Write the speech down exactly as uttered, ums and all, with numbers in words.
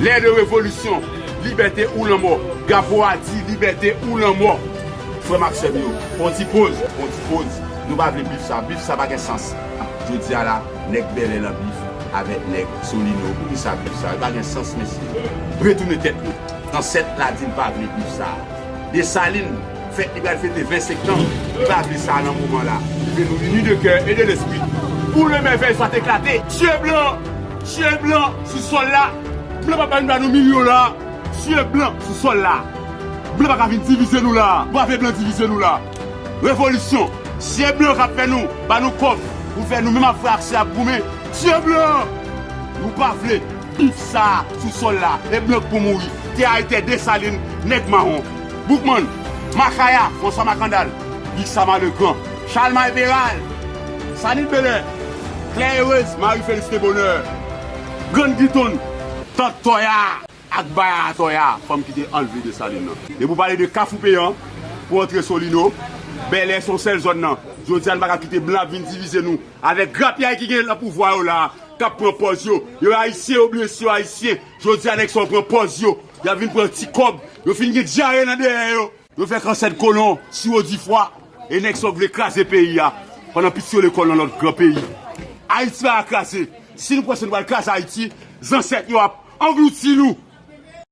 Lè de revolisyon, libète ou lanmò. Gapo a di libète ou lanmò. Frè m ak sè m yo, pran ti poz, pran ti poz. Nou pa vle bif sa, bif sa pa gen sans. Jodi a la, nèg Bèlè lan bif avèk nèg Solino. Poukisa bif sa? Li pa gen sans, mesye. Retounen tèt nou. Zansèt la di n pa vle bif sa. Desalin, fèt li pral fete ven septanm, li pa vle sa nan moman la. Li vle nou ini de kè e de lespri. Pou le mèvèy sa te eklate. Tye blan! Tye blan sou sòl la! Blan pa bay nou milyon la! Tye blan sou sòl la! Blan pa ka vin divize nou la! Brave blan divize nou la! Revolisyon! Se blan k ap fè nou, ba nou kòb pou fè nou menm ap frè ak sè ap goumen. Tye blan! Nou pa vle bif sa a sou sòl la. E blan k pou mouri. Tè a e tè Desalin, nèg mawon. Boukmann, Makaya, Franswa Makandal, Guy Sama Legrand, Chalmay Peral, Sanit Belè, Klè Erez, Mari Felis Lebonè, Grann Gitonn, Tant Tòya ak Baya Tòya, fanm ki te anlve Desalin nan. Depi w pale de Kafou Peyan, pou antre Solino, Bèlè se yon sèl zòn nan. Jodi a, n pa ka kite blan ap vin divize nou avèk grapyay ki gen nan pouvwa yo la, k ap pran pòz yo. Yo Ayisyen, yo bliye si yo Ayisyen. Jodi a, nèg sa yo pran pòz yo. Y ap vin pran ti kòb. Yo fin gen dyare nan dèyè yo. Yo fè kansèd kolon, siwo difwa. E nèg sa yo vle kraze peyi a. Pandan pitit yo lekòl nan lòt gran peyi. Ayiti pa ka kraze. Si nou panse nou pral kraze Ayiti, zansèt yo ap anglouti nou.